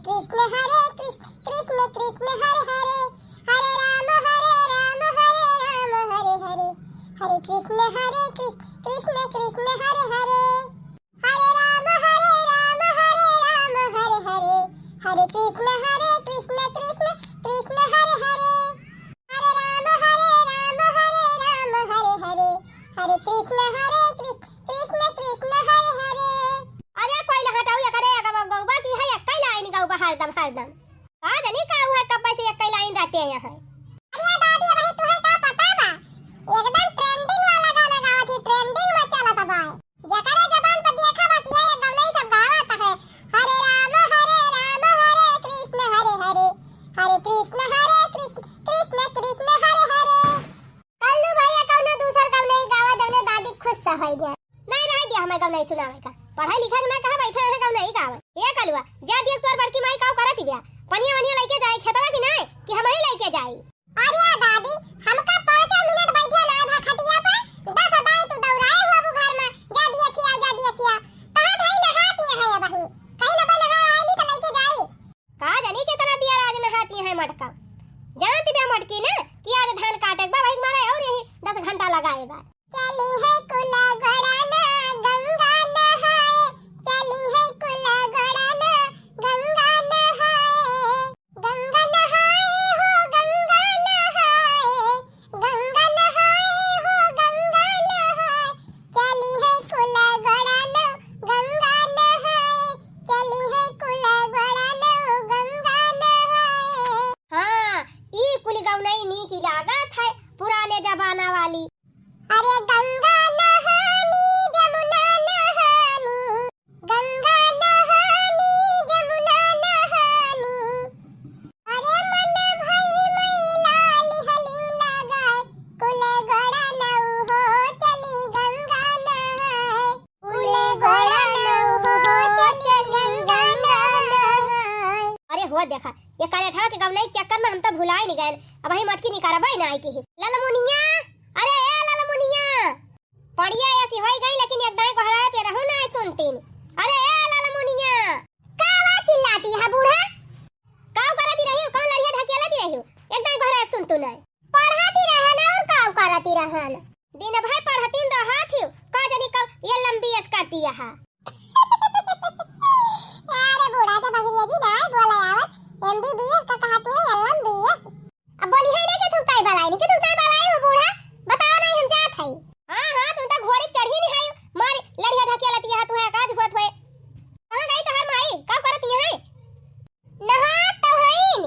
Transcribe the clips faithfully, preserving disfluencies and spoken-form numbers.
कृष्ण हरे कृष्ण, कृष्ण कृष्ण हरे हरे, हरे राम हरे राम, हरे राम हरे हरे, हरे कृष्ण हरे कृष्ण, कृष्ण कृष्ण हरे हरे, हरे राम हरे राम, हरे राम हरे हरे, हरे कृष्ण हरे कृष्ण, कृष्ण कृष्ण हरे हरे, हरे राम हरे राम, हरे राम हरे हरे, हरे कृष्ण हरे कृष्ण, कृष्ण कृष्ण हरे हरे। अरे कोई ना हटाऊ, एकरे अगवा गौबा की है, एक्कै लाइन गौबा हरदम, हरदम। का जानी का हुआ, कब से एक्कै लाइन रहते हैं यहाँ। अरे दादी, अबही तुहे का पता बा? एकदम trending वाला गाना गावत ही, trending में चलत बा। जकरे जबान पर देखा बस ये गवनई सब गावत है। हरे राम हरे राम, हरे कृष्ण हरे हरे, हरे कृष्ण हरे कृष्ण, कृष्ण कृष्ण हरे हरे। कल्लू भैया कौनो दूसर गवनई गावा, जौने दादी खुश से होई जाए। नहीं रह दिया हमें गवनई सुनावे का। पढ़ाई लिखा के ना कहा बैठा है गवनई गावे। ये कलुआ, जा दिया तोर बड़की माई का करत बिया। पनिया वनिया लेके जाए खेतवा की नहीं कि हम ही लेके जाई। अरे दादी, हमका पाँचों मिनट बैठे ना भा खटिया पे, दस दाई तू दौड़ाए हुआ बु घर में, जा दिया खिया, जा दिया खिया। कहाँ धाई नहाती है अबही? कहीं ना नहा आईली तो लेके जाई। का जानी कितना दिया आज नहाती है मटका। जानती बे मटकी ना कि आज धान काटे के बा, वही मारे और यही दस घंटा लगाए बा। चली है कुल गोड़ाना गंगा नहाए, चली है कुल गोड़ाना गंगा नहाए, गंगा नहाए हो गंगा नहाए, गंगा नहाए हो गंगा नहाए, चली है कुल गोड़ाना गंगा नहाए, चली है कुल गोड़ाना गंगा नहाए। हाँ, ई कुल गवनई नीक लागत है, पुराने जमाना वाली। अरे गंगा नहानी, जमुना नहानी, गंगा नहानी, जमुना नहानी। अरे मन भई मैला लिहली लगाए, कुल गोड़ा नऊ हो चली गंगा नहाए। कुल गोड़ा नऊ हो चली गंगा नहाए। अरे हो देखा, ये करेठा के गवनई चक्कर में हम तो भुलाए नहीं गए। अबही मटकी निकारबे ना आई की हिस। ललमुनिया, अरे ए ललमुनिया। पड़िया ऐसी होई गई, लेकिन एक दाई गोहराए पे रहू ना सुनतीन। अरे ए ललमुनिया। का बा चिल्लाती है बूढ़ा? काव करती रही, कौन लड़िया ढकेलती रही? एक दाई गोहराए सुन तू नहीं। पढ़ाती रहन और काव करती रहन? दिन भर पढ़तीन रहत ही, का जानी कब ये लंबी एस करती है। अरे बूढ़ा तो अंग्रेजी ना बोला आवत, एमबीबीएस का कहती है, एलएमबीएस। अब बोली है ना कि तू काई बलाई, कि तू काई बलाई हो बूढ़ा? बताओ नहीं, हम जात हई। हाँ, हाँ, तू तो घोड़ी चढ़ी नहीं है, मारी लड़िया ढकेलती है, तू है काज होत होए। कहाँ गई तोहर माई? का करत है? नहात तो हईन।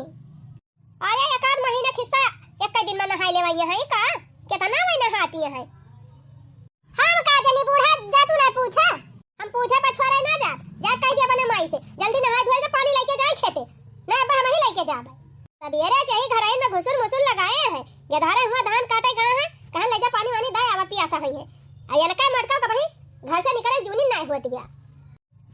अरे, एक आध महीना खिस्सा, एक दिन में नहाई लेवाई है का? कितना में नहाती है? हम का जानी बूढ़ा, जा तू ना पूछा। हम पूछे पछवारे ना जा, जा कह दिया अपने माई से, जल्दी नहा धोए के पानी लेके जाए खेते, ना अब हम ही लेके जाबे। सबेरे से ही घरही में घुसुर मुसुर लगाए हैं, ये धारे हुआ धान काटे गए हैं, कहाँ ले जा पानी वानी दे आवा पियासा हुई है। आ इनका मटका कबही घर से निकले जूनी नाई होत बिया।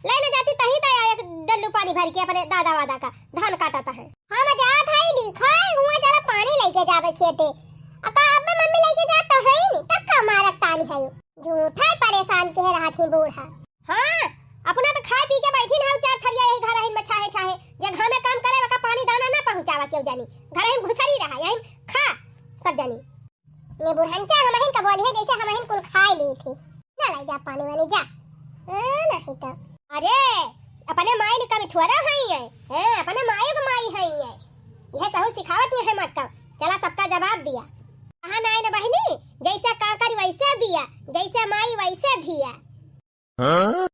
ले न जाती तही दे आए एक डल्लू पानी भर के अपने दादा वादा का धान काटत है। हम जात हई लिखाए हुआ जरा पानी लेके जाबे खेते। आ का अब्बे मम्मी लेके जात तो है नहीं, तब का मारक तानी है। झूठा परेशान के रहत ही बूढ़ा। हाँ, अपना तो खाए पी के बैठी ना चार थरिया यही घर में छाहे छाहे, जे घर में काम करे वका पानी दाना ना पहुँचावा केहू जानी, घर में घुसरी रहा, यही खा सब जानी। ये बुढ़नचा हमहिन का बोली है, जैसे हमहिन कुल खाए ली थी। ना लाई जा पानी वानी जा। हाँ, नहीं तो। अरे, अपने माई ने कभी थोड़ा हई है। हैं, अपने माई को माई हई है। यह सहू सिखावत नहीं है मटका। चला सबका जवाब दिया। कहा नाई ना बहिनी, जैसे काकरी वैसे बिया, जैसे माई वैसे धिया। हाँ?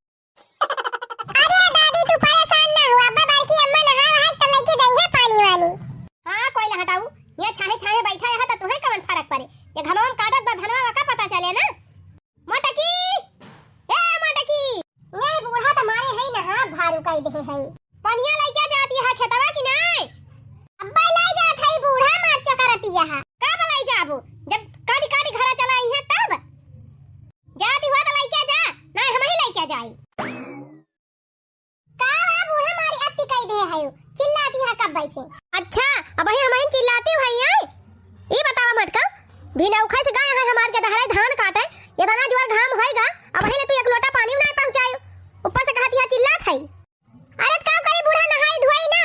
अरे दादी, तू परेशान ना हुआ, अब्बा बड़की अम्मा नहा वहा तब लेके जाइए पानी वानी। हाँ, कोई ना हटाऊ, ये छाहे छाहे बैठा है तो तुम्हें कवन फर्क पड़े? ये घमवा में काटत बा धनवा का पता चले ना। मोटकी, ए मोटकी, ये बूढ़ा तो मारे है ना, हाथ भारू कर दे है। पनिया लेके जाती है खेतवा की नहीं? अब्बा लाई जात है बूढ़ा, मार चकरती है। का बलाई जाबो, जब काटी काटी घरा चला आई है तब? जाती हुआ तो लइके जा, नहीं हम ही लइके जाई। का बा बूढ़ा मारी अति कई दे है, चिल्लाती है कब से। अच्छा, अब ही हम ही चिल्लाती हुई है। ई बतावा मटका, बिना उखा से गए हैं हमार के दहरे धान काटे, इतना जोर घाम होएगा, अब ही ले तू एक लोटा पानी नहीं पहुँचायो, ऊपर से कहती है चिल्लात है। अरे का करी बूढ़ा, नहाई धोई ना,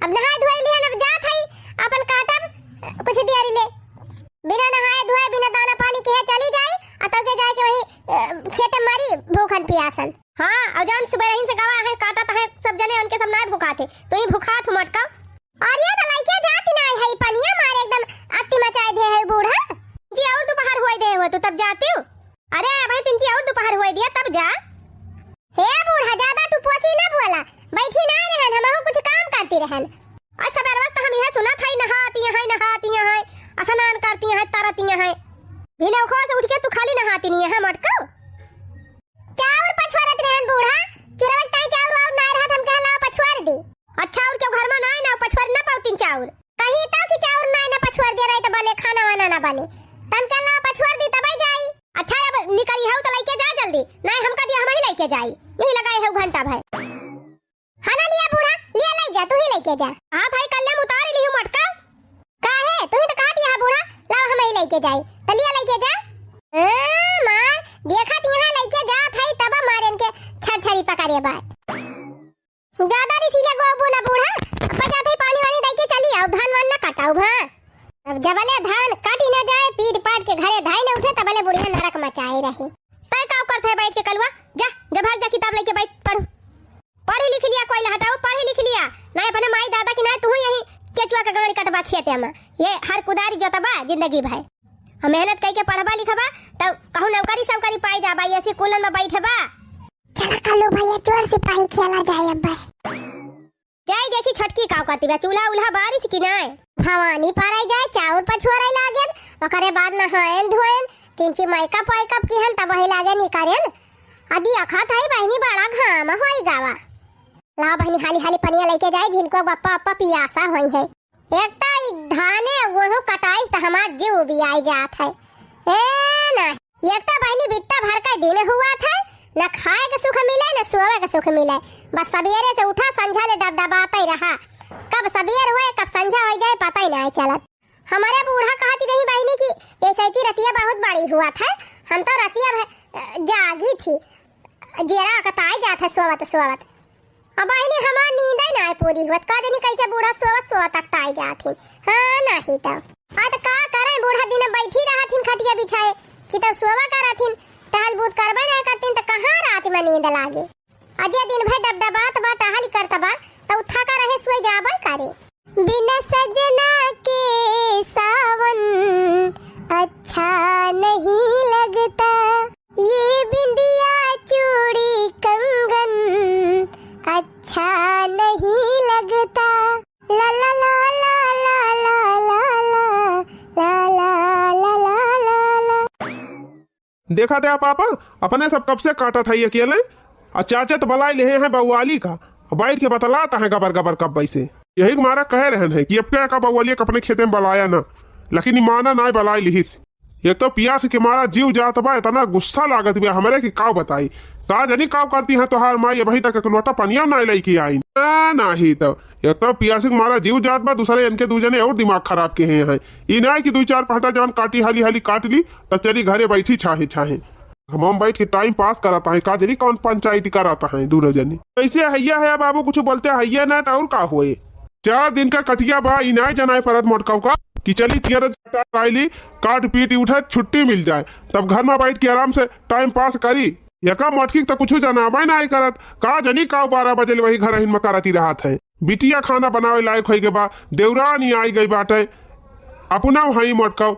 अब नहाए धोए लिहन, अब जात हई, अपन काटब कुछ देरी ले। बिना नहाए धोए, बिना दाना पानी किहे चली जाई, आ तब के जाए के वही, अ, खेते मरी भूखन पियासन। हाँ, और जौन सुबह रहीन से गवा है, काटत है सब जने, उनके सब नाय भुखात है, तू ही भुखात हो मोटका। अरे तो लइके जाती नाय है, पनिया मारे एकदम अति मचाए दे है बूढ़ा। जी, और दोपहर होए दे हो तो तब जाती हूँ। अरे भाई, तिनची और दोपहर होए दिया तब जा। हे बूढ़ा, ज्यादा टुपोसी ना बोला, बैठी ना रहन, हमहू कुछ काम करती रहन। और सबेरवा से तो हम यह सुनत है, नहाती हैं, नहाती हैं, स्नान करती हैं, तरती हैं। भिनौखवा से उठ के तू खाली नहाती नहीं है मोटको। चाउर पछुआरत रहन बूढ़ा, चुरवक ताई चाउर और ना रहत, हम कहला पछुआर दी। अच्छा, और क्यों घर में ना, ना पछुआर ना पाउतिन चाउर? कहीं तो कि चाउर ना, ना पछुआर दे रही तो बने, खाना वाना ना बने। तम कहला पछुआर दी तब जाई। अच्छा, अब निकली हऊ तो लइके जा जल्दी। नहीं, हमका दिया, हम ही लइके जाई। यही लगाए हऊ घंटा भर। हाँ ना लिया बूढ़ा, लिया लइ जा, तू ही लइके जा। हाँ भाई, कल्ले में उतार लिहू मोटका। काहे? तू ही तो कहत यहाँ बूढ़ा, लाओ हम ही लइके जाई। तो लिया लइके जा। ए, मार, देखत यहाँ लइके जात है तब मारेन के छरछरी पकड़े बाय। ज्यादा रिसीला गोबू ना बूढ़ा, अब जात है पानी वानी दई के चली आओ, धान वान ना कटाऊ, हाँ। अब जबले धान कटी ना जाए, पीट पाट के घरे धाई ना उठे, तबले बुढ़िया नरक मचाए रही। तय का करत है बैठ के कलुआ? जा, जा भाग जा, किताब लेके बैठ, पढ़। पढ़ी लिख लिया, कोई हटाओ, पढ़ी लिख लिया। नहीं अपने माई दादा की, नहीं तू यही केचुआ के गाड़ी कटबा खेते में। ये हर कुदारी जोतबा जिंदगी भर। हम मेहनत कई के पढ़बा लिखबा, तब कहूँ नौकरी सौकरी पाई जाबा, ऐसी कुलन में बैठबा। चला कल्लू भैया, चोर सिपाही खेला जाए अब। जाई देखी छोटकी काव करती बा, चूल्हा उल्हा बारिश की नाय। भवानी पाराई जाए, चाउर पछुआरे लागेन, ओकरे बाद नहाएन धोएन, तिनची मेकअप वेकअप किहन, तब वही लागेन ई करेन। अदी अखत हई बहिनी, बड़ा घाम होई गावा। लाओ बहिनी, हाली हाली पनिया लेके जाए, जिनको बप्पा अप्पा पियासा होई है। एक तो ई धाने गेहूं कटाई त हमार जीव उबियाई जात है। ए ना, एक तो बहिनी बित्ता भर का दिन हुआ था, न खाए के सुख मिले, न सोवे के सुख मिले। बस सबेरे से उठा, संझा ले डबडबाते रहा। कब सबेर होए, कब संझा हो जाए, पता ही नहीं चलत। हमारे बूढ़ा कहती रही बहिनी कि ये सैती रतिया बहुत बड़ी हुआ था, हम तो रतिया भर, अ, जागी थी, जेरा कताई जात है सोवत सोवत। अब बहिनी हमार नींद ही ना पूरी हुआ, का जानी कैसे बूढ़ा सोवत सोवत तक ताई जात ही। हाँ, नहीं तो। आ तो का करें, बूढ़ा दिन बैठी रहत हिन खटिया बिछाए कि तो सोवा करत हिन, टहल बूत करबे नहीं करतिन तो कहाँ रात में नींद लागे। अजे दिन भर डबडबात बा, टहल करत बा, तो थका रहे सोए जाबे करे। बिना सजना के सावन अच्छा नहीं लगता, ये बिंदिया चूड़ी कंगन अच्छा नहीं लगता। ला ला ला ला ला ला ला ला ला ला ला ला ला। देखा थे आप, आप अपने सब कब से काटत है अकेले, आ चाचा तो बलाई लेहे हैं बउआली का, बैठ के बतलाता है गबर गबर कब वैसे। यही के मारा कहे रहन है कि अब क्या का बउआली का अपने खेते में बलाया ना, लेकिन ई माना ना बलाई लिहिस। एक तो पियास के मारा जीव जात बा, इतना गुस्सा लागत बा हमरे कि काव बताई। का जानी काव करती है तोहार माई, अबही तक एक लोटा पनिया ना लेके आई। ना, नाही तो एक तो पियास के मारा जीव जात बा, दूसरे इनके दू जने और दिमाग खराब के हैं। ई ना कि दू चार पहटा जवन काटी हाली हाली काट ली, तब चली घरे बैठी छाहे छाहे। हम, हम बैठ के टाइम पास करत हैं, का जानी कौन पंचायती करत हैं दोनों जने। कैसे हैया है बाबू, कुछ बोलते हैया ना तो और का होए। चार दिन का कटिया बा, ई नाय जनाए परत मोटकाऊ का कि चली तियर आइली, काट पीट उठत छुट्टी मिल जाए, तब घर में बैठ के आराम से टाइम पास करी। यका मोटकी तो कुछ जनाबे नाय करत, का जानी का बारह बजे ले वही घर हिन में करती रहत है। बिटिया खाना बनावे लायक होई गए बा, देवरानी आई गई बाटे, अपना वही मोटकाऊ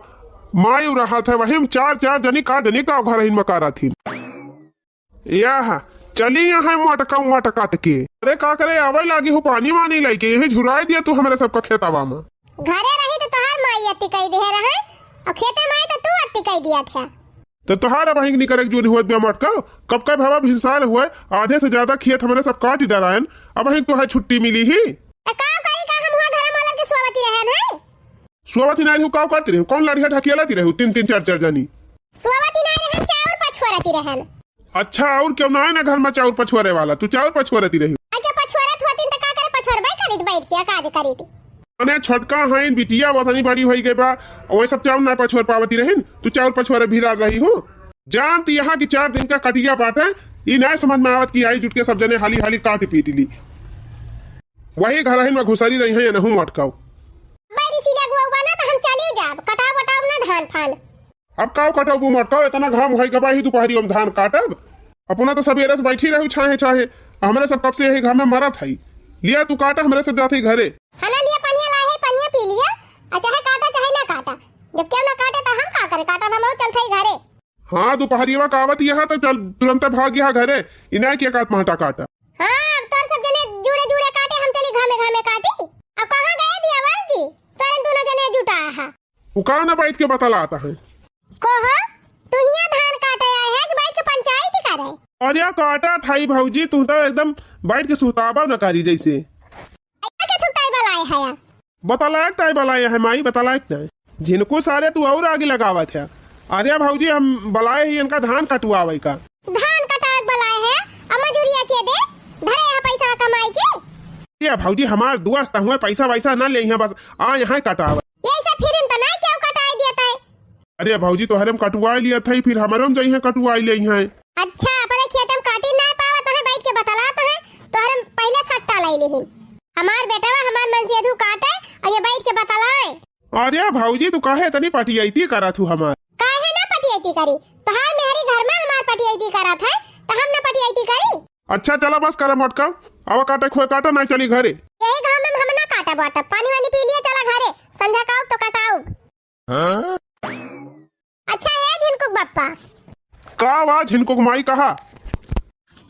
मायू रहत है, वही में चार चार जनी का जनी का घर हिन में करत हिन। यह चली यहाँ मोटका मोटकत के। अरे का करे, आवे लागी हो पानी वानी लेके, यही झुराई दिया तू हमरे सबका खेतवा में। घरे रही तो तोहार माई अति कई दे रहे, और खेते में तो तू अति कई दिया था। तो तोहार अबहिं निकरे के जून हुआ बिया मोटका, कब कब हवा भिनसार हुए, आधे से ज्यादा खेत हमरे सब काट डरायन, अबहिं तोहे छुट्टी मिली ही। तो का करी का हम हुआ घर मालर के सोवती रहन है? सोवती नहीं रहू, का करती रहू, कौन लड़िया ढकेलती रहू, तीन तीन चार चार जनी? सोवती नहीं रहन, चाउर पछुआरती रहन। अच्छा, और क्यों ना है ना घर में चाउर पछुआरे वाला? तू चाउर पछुआरती रही। अच्छा, पछुआरत होती तो का करे, पछुआरबे करीत बैठ के, काज करीत। अने छोटका हईन, बिटिया वतनी बड़ी होई गई बा, वही सब चाउर ना पछुआर पावती रहीन, तू चाउर पछुआरे भिड़ा रही हूँ। जानती यहाँ की चार दिन का कटिया बाटे, ई ना समझ में आवत कि आई जुट के सब जने हाली हाली काट पीट ली। वही घरहिन में घुसरी रही है, एनहू मटकाओ। अब्बे रिसिलिया गुआ बना त हम चली जाब, कटाब वटाब ना धान फान। अब काव कटबू मटकाओ, एतना घाम होई गबा ही दुपहरी हम धान काटब। अपना तो सबेरे से बैठी रहू छाहे छाहे, हमरे सब कब से यही घाम में मरत हई। लिया तू काटा, हमरे सब जात हई घरे। हना लिया पनिया लाए है, पनिया पी लिया, आ चाहे काटा चाहे ना काटा। जब केहू ना काटे त हम का करे, काटब हम चलत हई घरे। हाँ, दुपहरिया का आवत यहाँ तो चल तुरंत भाग यहाँ घरे, इनाय के काट महटा काटा। हाँ, अब तोर सब जने जुड़े जुड़े काटे, हम चली घामे घामे काटी। अब कहाँ गए दियावर जी, तोरन दोनों जने जुटा है। उ का ना बैठ के बतलात है। को हो, तू हियां धान काटे आए है कि बैठ के पंचायती करे? अरे काटा थाई भौजी, तू तो एकदम बैठ के सुताबा न करी जैसे। ऐसा के सुताई बलाए है या? बतलायक ताई बलाए है माई, बतलायक ताई। झिनकू सारे तू और आगे लगावत है। अरे भौजी, हम बलाए ही इनका धान कटवावे का। धान कटावक बलाए है, अब मजूरिया के दे, धरे यहाँ पैसा कमाई के। ये भौजी हमार दोस्त हुए, पैसा वैसा ना ले हैं, बस आ यहाँ कटावे। ये सब फिर तो ना क्यों कटाई दिया तय? अरे भौजी, तोहरे में कटुआई लिया था, फिर हमरे में जइहे कटुआई ले हैं। अच्छा, अपने खेत में काटी ना पावत है, बैठ के बतलात है, तोहरे में पहले सट्टा ले लेहिन। हमार बेटवा हमार मन से अधू काटे, और ये बैठ के बतलाए। अरे भौजी, तू काहे इतनी पटियाइती करत हूँ हमार? काहे ना पटियाइती करी? तोहार मेहरी घर में हमार पटियाइती करत है, तो हम ना पटियाइती करी? अच्छा, चला बस करा मटका, आवा काटे खोए काटा, नहीं चली घरे। यही घाम में हम ना काटब वाटब, पानी वानी पी लिए, चला घरे, संझा का आउब तो कटाउब। हाँ? अच्छा है झिनकुक बप्पा। का वा झिनकुक माई कहा?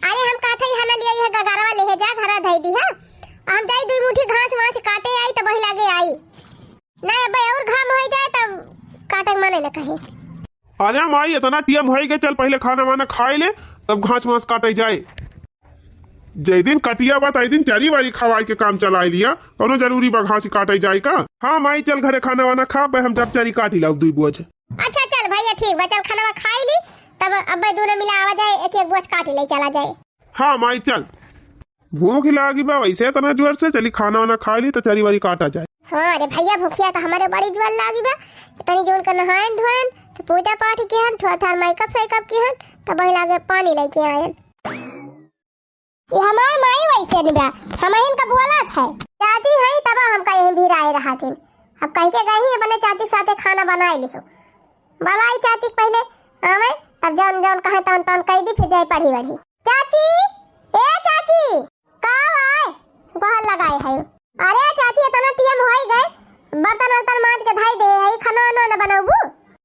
अरे हम कहत हई हना लिया यह गगारवा लेहे जा, घरा धई दी है, हम जाई दुई मुट्ठी घास वास काटे आई तो वही लागे आई। नहीं, अब और घाम हो जाए तब काटे के माने न कहे। अरे माई, इतना टीएम होई गए, चल पहले खाना वाना खाए ले, तब घास वास काटे जाए। जय दिन कटिया बा, तय दिन चरी वारी खवाए के काम चलाए लिया। कौनो जरूरी बा घास काटे जाए का? हाँ माई, चल घरे खाना वाना खा, बे हम जब चरी काटी लाऊ दुई बोझ। अच्छा चल भैया, ठीक बा, चल खाना खाई ली, तब अब दोनों मिला आवा जाए, एक एक बोझ काटी ले चला जाए। हाँ माई, चल। भूख लागी बा वैसे इतना जोर से, चली खाना वाना खा ली तो चरी वारी काटा जाए। हाँ रे भैया, भूखिया तो हमारे बड़ी जोर लागी बा। तनी जोन का नहायन धोयन, तो पूजा पाठ किहन, थोड़ा थार मेकअप सेकअप किहन, तब वही लागे पानी लेके आयन। ये हमार माई वैसे नहीं बा, हम इनका बोला था। चाची है तब हमका यहीं भी राय रहा थी। अब कह के गई अपने चाची के साथे खाना बनाए लिहो। बलाई चाची के पहले आवे, तब जौन जौन कहे तौन तौन कह दी, फिर जाए पढ़ी बढ़ी। चाची, ए चाची, का आए? गोहर लगाए है। अरे चाची, इतना टीएम होई गए, बर्तन वर्तन मांज के धाई दे है, खाना वाना न बनाबू?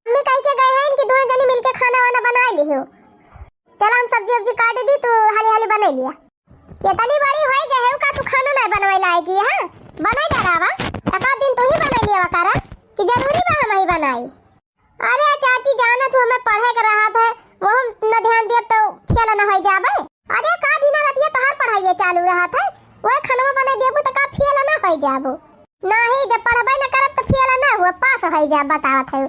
मम्मी कह के गए हैं कि दोनों जनी मिलके खाना वाना बनाए लिहो। चला हम सब्जी उब्जी काट दी, तू हाली हाली बनाई लिया। इतनी बड़ी होई गए है का तू खाना नहीं बनवाई लायक है? बनाई डरावा, एक आध दिन तू ही बनाई लिया करा कि जरूरी बा हम ही बनाई। अरे चाची, जाना तू हमें पढ़े के रहा था, वो हम न ध्यान दिया तो फेल न हो जाबे। अरे का दिन रतिया तोहार पढ़ाई चालू रहा था, वो खानवा बना देबू तो का फेल न हो जाबू? नहीं, जब पढ़बे न करब तो फेल न हुआ, पास हो जाब, बतावत है।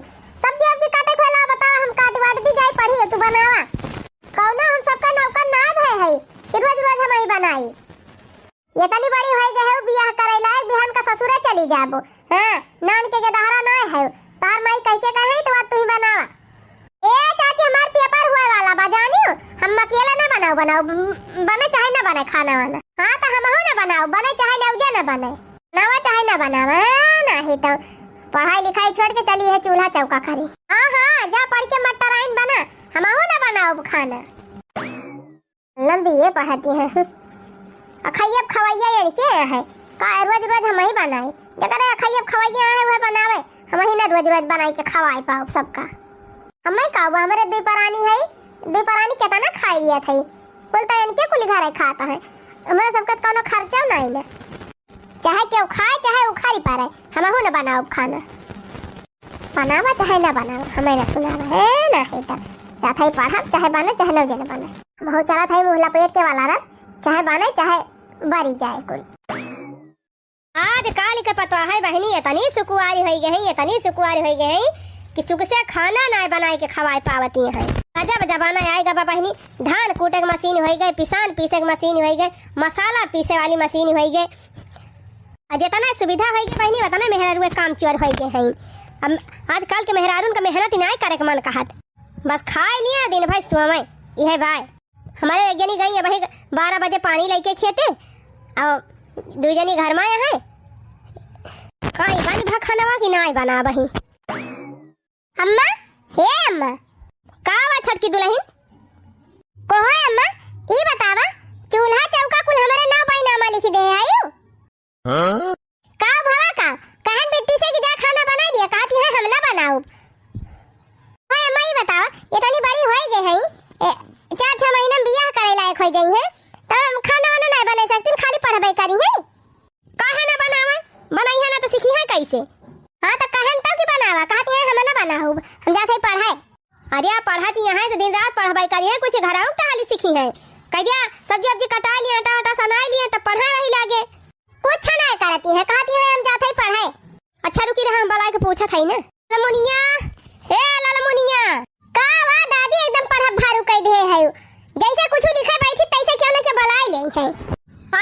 सब्जी उब्जी काटे खोला, बतावा, हम काट वाट दी, जाई पढ़ी, तू बनावा। कौनो हम सबका नौकर ना भय है कि रोज रोज हम ही बनाई। ये तनी बड़ी होई गए हो, बियाह करे लायक, बिहान का ससुरे चली जाबो। हाँ, नान के गेदहरा ना है, तार माई कह के कहे तो बात तू ही बनावा। ए चाची, हमार पेपर हुए वाला बा, जानियो, हम अकेला ना बनाओ, बनाओ, ब-, बने चाहे ना बने खाना वाना। हाँ, तो हमहू ना बनाओ, बने चाहे ना उजे ना बने, बनावा चाहे ना बनावा, हाँ, नहीं तो पढ़ाई लिखाई छोड़ के चली है चूल्हा चौका करी। हाँ, हाँ, जा पढ़ के मटराइन बना, हमहू ना बनाओ खाना। लंबी ये पढ़ती है। अखैया खवैया यानी के है? का रोज रोज हम ही बनाई? जकरे अखैया खवैया है वह बनावे। हम ही ना रोज रोज बनाई के खवाए पाओ सबका। हम ही का, वो हमारे दुई परानी है, दुई परानी कितना खाई लिया था। कुल तो इनके कुल घर है खाता है। हमारे सबका तो कोनो खर्चा नहीं ना। चाहे केहू खाए, चाहे उखारी पारे, हमहू न बनाउब खाना। बनावा चाहे ना बनावा, हमें ना सुनावा, है ना है त। जात है पढ़ब, चाहे बने, चाहे न जने बने। हमहू चलत है मुँह लपेट के वाला रन, चाहे बने, चाहे बरी जाए कुल। आज काल के पतवा है बहिनी, इतनी सुकुआरी होई गई, इतनी सुकुआरी होई गई कि सुख से खाना ना बनाए के खवाए पावती हैं। अजब जमाना आए गबा बहिनी, धान कूटे के मशीन होई गए, पिसान पीसे के मशीन होई गए, मसाला पीसे वाली मशीन होई गए। आ जितना सुविधा होई गई बहिनी, उतना मेहरारू के काम चोर होई गए हैं। अब आजकल के मेहरारून का मेहनत ही नाय करे के मन कहत, बस खाए लिया दिन भर सोवे, यह बाय। हमारे एक जनी गई है भाई बारह बजे पानी लेके खेते, और दुइ जनी घर मा है। का ई बनी भा खानवा कि नाई बनाबही? अम्मा, हे अम्मा। का बा छोटकी दुलहिन? कहो अम्मा, ई बतावा, चूल्हा चौका कुल हमरे नाव बाई नामा लिखि देहे हयू? हाँ? का भवा का? कहन बिट्टी से कि जा खाना बनाइ दिया, कहती है हम ना बनाउब। हे अम्मा, ई बतावा, इतनी बड़ी होइ गइ हई, ए, चार छह महीना मा बियाह करइ लायक होइ जइहैं, तब हम खाना वाना नाहीं बनाइ सकतीं, खाली पढ़बइ करिहैं। काहे ना बनावै? बनइहैं ना त सिखिहैं कइसे? हाँ, त कहन तउ कि बनावा, कहती हैं, "हम ना बनाउब, हम जात हई पढ़ै।" अरे, आ पढ़त ही हैं त दिन रात पढ़बइ करिहैं, कुछ घरहू क टहली सिखिहैं। कहि दिया, सब्जी उब्जी कटाइ लिया, आटा वाटा सनाइ लिया, तब पढ़ै रही लागे। कुछ नाहीं करती हैं, कहती हैं, "हम जात हई पढ़ै।" अच्छा, रुकी रहा, हम बलाइ के पूछत हई ना। ललमुनिया, ए ललमुनिया। का बा दादी, एकदम पढ़ब भारू कइ देहे हयू। जइसे कुछु लिखे बइठी तइसे केहू न केहू बलाइ लेइ है।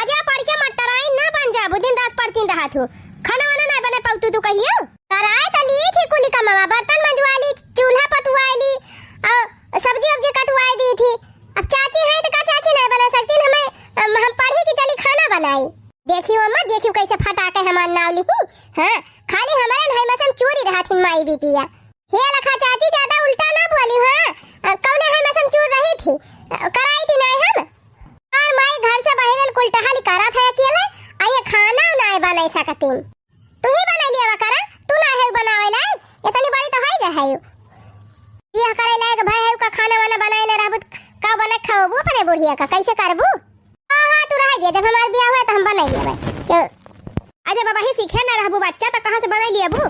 आजा पढ़ के मट्टराइन ना बन जाबू, दिन रात पढ़तीन रहत हू। खाना वाना नाहीं बनाइ पउतू तू कहियो? कराइ त ली थी कुली कमवा, बर्तन मंजवाइ ली, चूल्हा पतुवाइ ली, अउ सब्जी उब्जी कटवाइ दी थी। अब चाची हैं त का चाची नाहीं बनाइ सकतीं, हमें, हम, हम पढ़ी कि चली खाना बनाई। देखियो अम्मा, देखियो कइसे फटाके हमार नाव लिही। हाँ, खाली हमरे नाहीं मसम चूरी रहत हिन माई बिटिया। हे लखा चाची, ज्यादा उल्टा ना बोली, हाँ? अ, कउने है मसम चूर रही थी? अ, कराई थी नाहीं हम? और माई घर से बहिरल कुल टहली करत है अकेले, आ ये खाना नाहीं बनाइ सकतीं। तू ही बनाइ लिया करा, तू नाहीं है बनावइ लायक, इतनी बड़ी त होइ गइ है। बियाह करइ लायक भइ है का खाना वाना बनाइ ना रहबू त का बनाइ खाबू अपने बुढ़िया का, कइसे करबू? हाँ, हाँ, तू रहइ दे, जब हमार बियाह होइ त हम बनाइ लेबइ। क्यों? अरे बाबा, ही सीखे ना रहबू बच्चा, त कहाँ से बनाइ लेबू?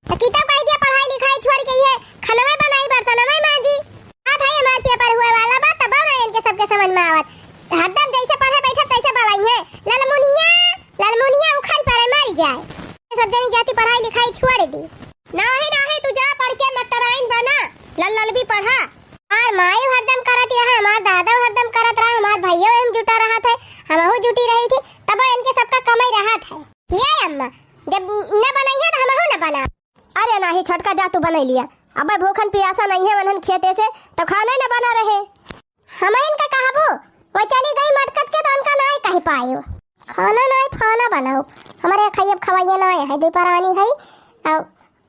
त किताब कहि दिया, पढ़ाई लिखाई छोड़ के ये खनवे बनाई, बर्तनवे मांजी। बात है, हमार पेपर हुए वाला बा, तब ना इनके सबके समझ में आवत। हरदम जइसे पढ़े बैठब, तइसे बलाइहैं, "ललमुनिया, ललमुनिया उखल परे, मरि जाए।" ये सब जनी जाति पढ़ाई लिखाई छोड़ दी। नाहीं, नाहीं, तू जा पढ़ के मट्टराइन बना, लल ललबी पढ़ा। और माई हरदम करत रहा, हमार दादा हरदम करत रहा, हमार भइयो एम जुटा रहत है, हमहू जुटी रही थी, तबो इनके सबका कमाई रहत है। ये अम्मा, जब न बनइहे त हमहू न बना। अरे नाही छोटका, जा तू बनाई लिया, अबे भूखन पियासा नइहैं, वनहन खेते से तो खाना न बना रहे। हम इनका कहबो, वो चली गई मटकत के, तो उनका नाई कहि पायो। खाना नाई फाना बनाओ, हमरे खइयब खवाइए नाई है, दुपरानी है, और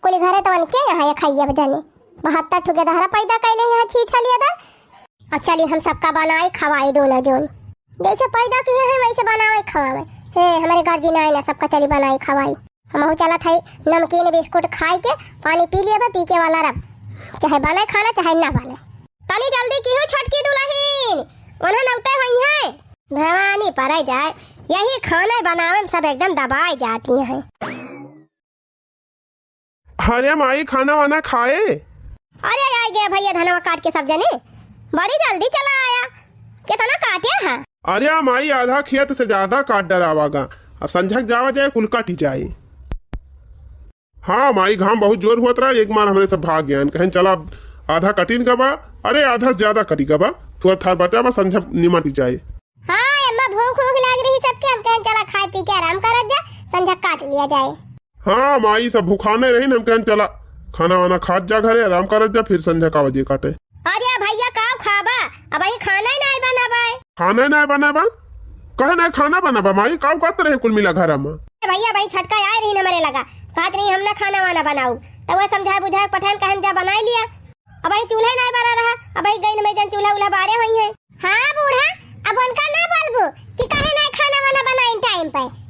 कुल घरे तो उनके यहाँ ये खइयब जने। बहत्तर ठुके दहरा पैदा कैले यहाँ छी छलिए दर। अब चली हम सबका बनाई खवाई दोनों जोन। जैसे पैदा किहे हैं वैसे बनावे खवावे। हे, हमरे गर्जी नाई ना, सबका चली बनाई खवाई। हमहू चलत हई नमकीन बिस्कुट खाई के, पानी पी लिया बा, पी के वाला रब। चाहे बने खाना, चाहे ना बने। तनी जल्दी किहू छोटकी दुलहिन, उन्हें नौते होइहैं। भवानी परे जाए, यही खाना बनावे में सब एकदम दबाई जाती हैं। अरे माई, खाना वाना खाए? अरे आइ गए भइया धनवा काट के सब जने, बड़ी जल्दी चला आया। कितना काटे है? अरे माई, आधा खेत से ज्यादा काट डरावागा। अब संझक जावा जाए, कुल कटि जाए। हाँ माई, घाम बहुत जोर होत रहा, एक मार हमरे सब भाग गयान, कहेन चला आधा कटिन का बा, अरे आधा से ज्यादा कटि का बा, थोड़ा थार बचा बा, संझक निमटि जाए। हाँ अम्मा, भूख भूख लाग रही सबके, हम कहेन चला खाए पी के आराम करत जा, संझक काट लिया जाए। हाँ माई, सब भूखाने रही न, हम कहेन चला खाना वाना खात जा घरे, आराम करत जा, फिर संझक का बजे काटे। अरे भइया, काव खाबा? अबहीं खाना ही नाई बना बाय। खाना ही नाई बना बा? कहे नाई खाना बना बा माई? काव करत रहे कुल मिला घरा में? अरे भइया, अबहीं छोटका आए रही न हमरे लगा, कहत रही हम ना खाना वाना बनाऊ, तो वह समझाए बुझाए पठान कहन जा बनाई लिया। अबहीं चूल्हा ही नाई बरा रहा, अबहीं गई न मैं जन चूल्हा उल्हा बारे होइहैं। हाँ बूढ़ा, अब उनका ना बोलबू कि काहे नाई खाना वाना बनाइन टाइम पे।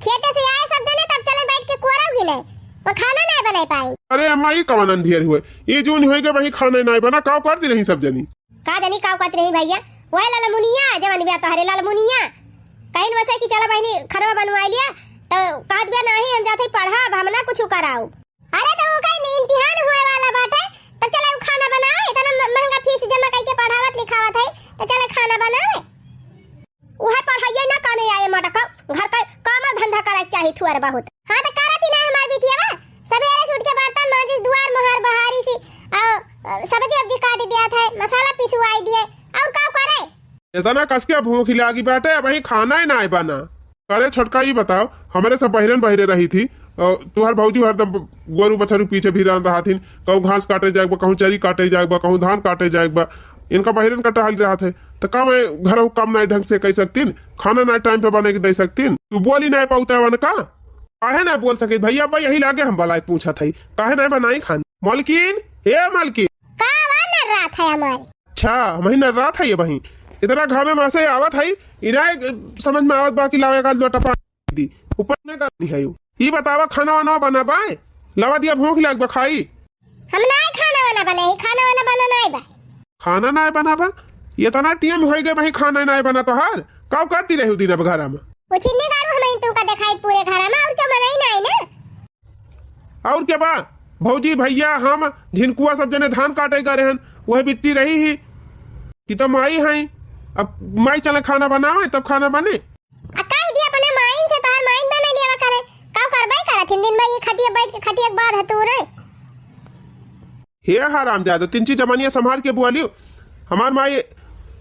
खेते से आए सब जने, तब चले बैठ के कोरव गिने, वो खाना नाई बनाई पाई। अरे अम्मा, ई कवन अंधियर हुए? ई जून होइगा, वही खाना नाई बना, काव करती रही सब जनी? का जनी काव करती रही भइया? वह ललमुनिया, जवन बिया तोहरे ललमुनिया, कहिन वसे कि चला बहिनी खाना बनवाई लिया, तो कहत बिया, "नाहीं, हम जात हई पढ़ब, हम ना कुछ कराऊ।" अरे तो ओकर इम्तिहान हुए वाला बाटे, तब चले उ खाना बनावे, इतना म-, महंगा फीस जमा कइके पढ़ावत लिखावत है, तो चले खाना बनावे। उहे पढ़ाइए ना काने आए मटका, घर का काम धंधा करे के चाही थोड़ा बहुत। हाँ तो करत ही ना हमार बिटिया बा, सबेरे से उठ के बर्तन मांजिस, दुआर मोहार बहारिस, अ, अ, सब्जी उब्जी काट दिया था, मसाला पिसवाई दिए, और का करे? इतना कस के भूख लागी बाटे, अबहीं खाना ही नाई बना। अरे छोटका, ई बताओ, हमरे सब बहिरन बहिरे रही थी, अ, तुहार भौजी हरदम गोरू बछरू पीछे भिरान रहत हिन, कहूँ घास काटे जाए बा, कहूँ चरी काटे जाए बा, कहूँ धान काटे जाए बा, इनका बहिरन का टहल रहत है, त का मैं घरउ काम नाहीं ढंग से कइ सकतीन, खाना नाहीं टाइम पे बने के दइ सकतीन? तू बोली नाहीं पाउत है वन का? काहे नाहीं बोल सके भइया? अब यही लागे हम बलाइ पूछत हई, काहे नाहीं बनाई खाना? मलकिन, ए मलकिन। का बा नर्रात है हमार? अच्छा, हमही नर्रात है ये बहिन। इतना घामे मा से आवत है, इना समझ में आवत बा कि लावे का लोटा पानी दी। ऊपर ने करनी है यू। ई बतावा खाना वाना बना बाय? लावा दिया भूख लाग बा खाई। हम नाहीं खाना वाना बनाई, खाना वाना बना नाहीं बा। खाना नाहीं बना बा? इतना टीम होइ गए भाई खाना नाहीं बना तोहार? काउ करती रही दिन अब घरा मा? वो छिन्नी गाड़ू हमही तुमका देखाई पूरे घरा मा, और क्या बनाई नाहीं ना? और के बा? भौजी, भइया, हम, झिनकुआ सब जने धान काटे गए रहन, वह बिट्टी रही ही कि तब माई हैं। अब माई चले खाना बनावे, तब खाना बने। आ कह दिया अपने माइन से, तोहार माइन बने लिया करे। का करबे करत हिन दिन भर ये खटिया बैठ के, खटिया के बाद है तू रे। हे हरामजादा, तिनची जमानिया संभार के बोलियो। हमार माई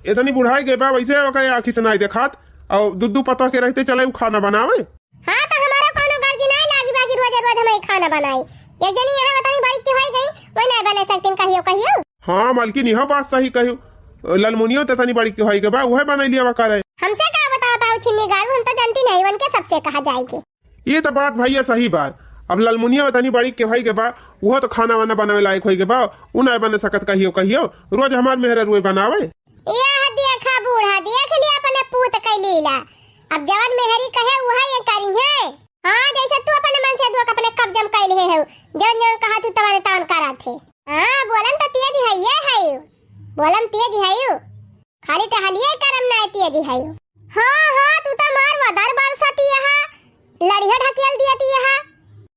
इतनी बुढ़ाई गई बा, वैसे ओकरे आँखी से नाहीं देखात, और दू दू पतोह के रहते चले उ खाना बनावे। हाँ, तो हमारा कौनो गर्जी नाहीं लागी बा कि रोज रोज हम ही खाना बनाई। एक जनी यहाँ बतानी बड़ी की होई गई, वही नाहीं बने सकतीन कहियो कहियो। हाँ, मालकिन, यह बात सही कहियो। ललमुनियो तो तनी बड़ी की होई गई बा, उहे बनाई लिया करे। हमसे का बतावत हो छिन्नी गाड़ू, हम तो जानती नहीं, उनके सबसे कहा जाए के। ये तो बात भइया सही बा। अब ललमुनिया तनी बड़ी के होई गई बा, उहो तो खाना वाना बनावे लायक होई गई बा, उ नाहीं बने सकत कहियो कहियो, रोज हमार मेहरारू बनावे। यह देखा बूढ़ा, देख लिया अपने पूत के लीला। अब जवन मेहरी कहे उहे ये करिहे। हाँ, जैसे तू अपने मन से दुआ अपने कब्जा में कइ लिहे हो, जौन जौन कहा तू तवन तवन करत है। हाँ, बोलन तो तेज है ये है, बोलन तेज है यू। खाली टहलिए करम नाहीं तेज है यू। हाँ, हाँ, तू तो मार वदर बरसती है, लड़िया ढकेल दियती है।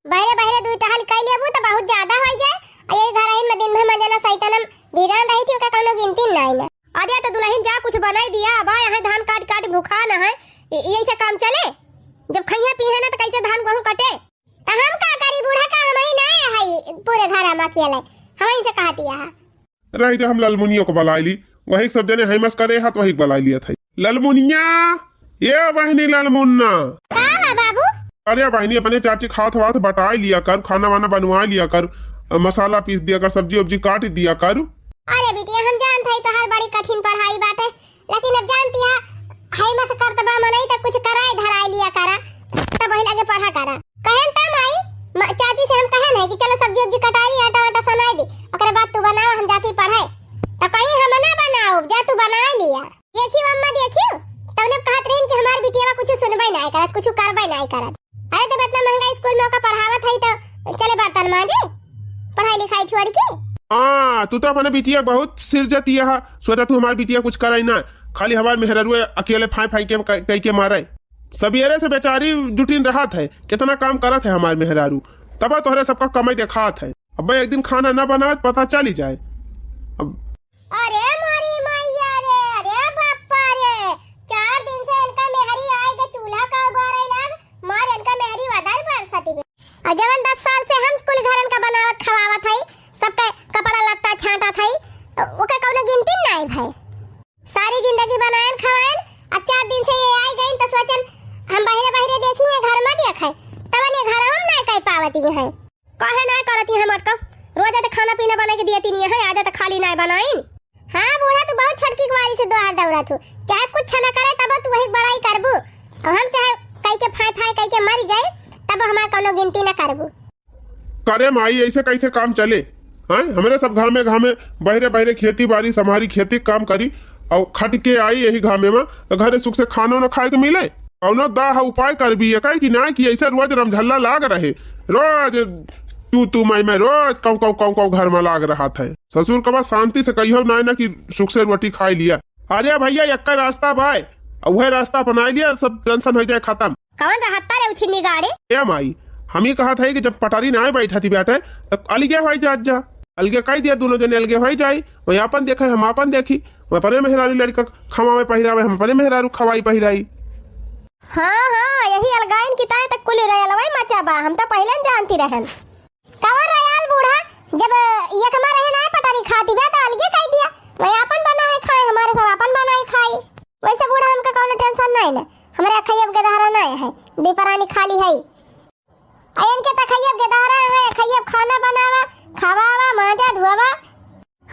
बहरे बहरे दुई टहल कइ लेबू तो बहुत ज्यादा होइ जाए। आ यही घर आइन में दिन भर मजना सैतनम भिरान रही थी, ओका कौनो गिनती नाहीं ना। अरे तो दुलहिन जा, कुछ बनाई दिया, अब यहाँ धान काट काट भूखा न है, इ-, यही से काम चले? जब खइहे पीहे ना तो कैसे धान गेहूं कटे? तो हम का करी बूढ़ा, का हम ही ना है पूरे घर में अकेले, हम ही से कहती है। रही दे, हम ललमुनिया को बलाई ली, वही सब जने है मस्करे हाथ वही बलाई लिया था। ललमुनिया, ये बहनी ललमुन्ना। का बा बाबू? अरे बहनी, अपने चाची खात वात बटाई लिया कर, खाना वाना बनवाई लिया कर, मसाला पीस दिया कर, सब्जी उब्जी काट दिया कर। अरे बिटिया, हम जानत हई तोहार बड़ी कठिन पढ़ाई बाटे, लेकिन अब जानती है, है मस करत बा मनई त कुछ कराए धराए लिया करा, तब वही लगे पढ़ा करा। कहेन त माई, म-, चाची से हम कहेन है कि चलो सब्जी उब्जी कटाई ली, आटा वाटा सनाई दी, ओकरे बाद तू बनाओ, हम जाती पढ़े। त कहीं हम ना बनाओ, जा तू बनाए लिया। देखियो अम्मा, देखियो, तब ने कहत रहीन कि हमार बिटिया कुछ सुनबे नाहीं करत, कुछ करबे नाहीं करत। अरे, तब इतना महंगा स्कूल में ओका पढ़ावत हई, तो चले बर्तन मांजे, पढ़ाई लिखाई छोड़ के। हाँ, तू तो अपने बिटिया बहुत सिरजती है, सोचा तू हमार बिटिया कुछ करे ना, खाली हमार मेहरारू अकेले फाई फाई के कह, कह के मारे। सबेरे से बेचारी जुटिन रहत है, कितना काम करत है हमार मेहरारू, तब तोहरे सबका कमाई देखात है। अब एक दिन खाना ना बनावे, पता चली जाए। अब अरे मोरी मैया रे, अरे बापा रे, चार दिन से इनका मेहरी आई के चूल्हा का उबारे लाग, मार इनका मेहरी वदर बरसती बे। और जवन दस साल से हम कुल घरन का बनावत खवावत हई, सबके कपड़ा लत्ता छांटत हई, ओके कौनो गिनती नाहीं भई। सारी जिंदगी बनायन खवायन, अब चार दिन से ये आई गईन तो सोचन हम बहरे बहरे देखी, ये घर में देखे, तवन ये घर हम नाहीं कह पावती हैं। काहे नाय करत ही हम अटकम? रोज त खाना पीना बना के दियती नहीं है, आज त खाली नाय बनाइन। हाँ बूढ़ा, तू बहुत छोटकी कुंवारी से दोहार दौड़त हो, चाहे कुछ न करे तब तू वही बड़ाई करबू। अब हम चाहे कई के फाय फाय कई के मर जाए, तब हमार कौनो गिनती न करबू। करे माई, ऐसे कैसे काम चले? हैं, हमरे सब घामे घामे बहरे बहरे खेती बाड़ी संभारी, खेती काम करी और खट के आई यही घामे में, तो घरे सुख से खानो न खाए के मिले। कौनो दाह उपाय करबी, ये कहे कि ना कि ऐसे रोज रमझल्ला लाग रहे, रोज तू तू मैं मैं, रोज कौ कौ कौ कौ घर में लाग रहा था। ससुर का बात शांति से कहियो ना, ना कि सुख से रोटी खाई लिया। अरे भैया, एक रास्ता बाय, वह रास्ता अपना लिया, सब टेंशन हो जाए खत्म। कौन रहता रे उछिन्नी गाड़े? ए माई, हम ही कहा था कि जब पटारी ना बैठा थी बेटे, तब अलगे हो जात जा, अलगे कह दिया, दोनों जने अलगे हो जाए, वही अपन देखे, हम अपन देखी, वह अपने मेहरारू लड़का खवावे पहिरावे, हम अपने मेहरारू खवाई पहिराई। हाँ, हाँ, यही अलगाइन की ताय तक कुल रेलवे मचा बा, हम तो पहले न जानती रहन। कवर रयाल बूढ़ा, जब एक हमारे है ना पटारी खाती बा तो अलगे कह दिया, वही अपन बना है खाए, हमारे सब अपन बनाए खाए। वैसे बूढ़ा हमका कौनो टेंशन नहीं ना, हमारे अखैया के दहरा नहीं है, दीपरानी खाली है। आ इनके त खैयब के दहरा है, खैयब खाना बनावा, खवावा, मांजा, धोवा।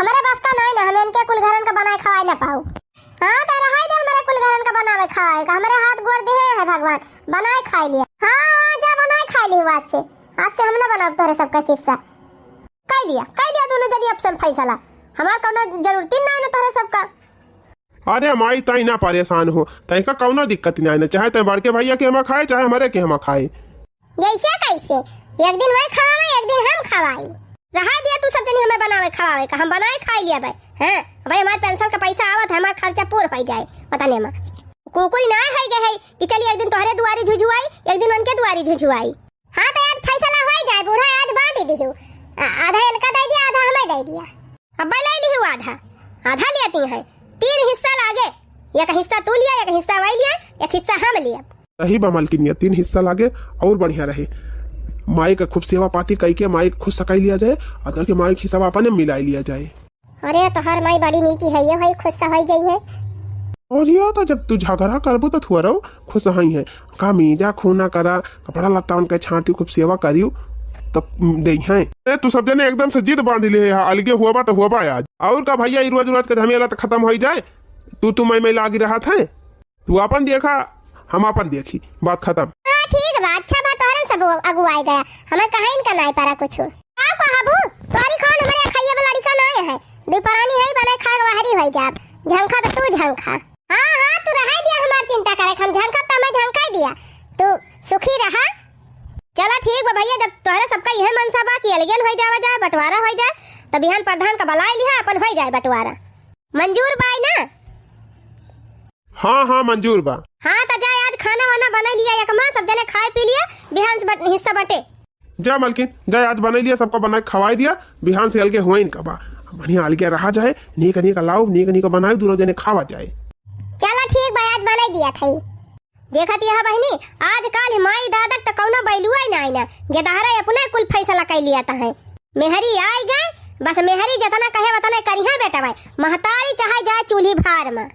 हमरे बस का नाई ना, हम इनके कुल घरन का बनाए खवाए ना पाऊ। हाँ, तो रहाई दे हमरे कुल घरन का बनावे खवाए का, हमरे हाथ गोड़ दिहे है भगवान, बनाए खाई लिया। हाँ, हाँ, जा बनाए खाई ली आज से, आज से हम ना बनाब तोहरे सबका खिस्सा। कई लिया, कई लिया दोनों जनी अपन फैसला, हमार कौनो जरूरत ही नाई ना तोहरे सबका। अरे माई, तई ना परेशान हो, तई का कौनो दिक्कत नाई ना, चाहे तई बड़के भैया के हमा खाए, चाहे हमरे के हमा खाए। ऐसे कैसे? एक दिन वही खवावे, एक दिन हम खवाई। रहा दिया तू सब जनी हमें बनावे खवावे का, हम बनाए खाई लिया भाई। हाँ, भाई हमारे पेंशन का पैसा आवत है, हमार खर्चा पूर हो जाए। पता नहीं माँ कुकुरी ना है गए है कि चलिए एक दिन तोहरे दुआरी झुझुआई, एक दिन उनके दुआरी झुझुआई। हाँ, तो आज फैसला हो जाए, बूढ़ा आज बांट ही दिहू। आ-, आधा इनका दे दिया, आधा हमें दे दिया। अब ले लिहू आधा, आधा लेती है, तीन हिस्सा लागे, एक हिस्सा तू लिया, एक हिस्सा वही लिया, एक हिस्सा हम लिया। सही बा मलकिनिया, तीन हिस्सा लागे और बढ़िया रहे। माई का खूब सेवा पाती कई के माई के खुश सकाई लिया जाए, और के माई के हिस्सा अपने मिलाई लिया जाए। अरे तोहार माई बड़ी नीकी है, ये भाई खुश तो होई जाई है। और ये तो जब तू झगड़ा करबू तो थुअरऊ खुश हई है। कमीजा खूना करा, कपड़ा लत्ता उनके छांटी, खूब सेवा करियो तो देई हैं। ए, तू सब जने एकदम से जिद बांध ले है, अलगे हुआ बा तो हुआ बा आज। और का भैया, ई रोज रोज के झमेला तो खत्म होई जाए। तू, तू मैं, मैं लागी रहत है, तू अपन देखा, हम अपन देखी, बात खत्म। हाँ ठीक बा, अच्छा बा, तोहरे सब अगुआई गया, हमें कहीं इनका नाई पारा कुछ। का कहबू? तोरी खान हमरे खाइए वाला लड़का नाई है, दुई परानी है, बनाए खाए के बाहरी होई जाब। झंखा तो तू झंखा। हाँ, हाँ, तू रहाई दिया हमार चिंता करे, हम झंखा तो हमें झंखाई दिया, तू सुखी रहा। चला ठीक बा भैया, जब तोहरे सबका यह मनसा बा कि अलगेन होई जावा जाए, बंटवारा होई जाए, तो बिहान प्रधान का बुलाई लिहा, अपन होई जाए बंटवारा। मंजूर बाई ना? हाँ, हाँ, मंजूर बा। हाँ, तो जा आज खाना वाना बनाई लिया, एक माँ सब जने खाए पी लिया, बिहान से बट-, हिस्सा बटे। जा मलकिन, जा आज बनाई लिया, सबका बनाए खवाई दिया, बिहान से अलगे हुआ इनका बा। बढ़िया अलगे रहा जाए, नीक नीक लाओ, नीक नीक बनाओ, दोनों जने खावा जाए। चला ठीक बा, आज बनाई दिया था। देखत यह बहिनी, आजकाल माई दादा त कौनो बैलुआ ही नाई ना, गेदहरा अपने कुल फैसला कर लिया त है। मेहरी आई गए, बस मेहरी जतना कहे वतने करिहे बेटा भाई, महतारी चाहे जाए चूल्ही भार में।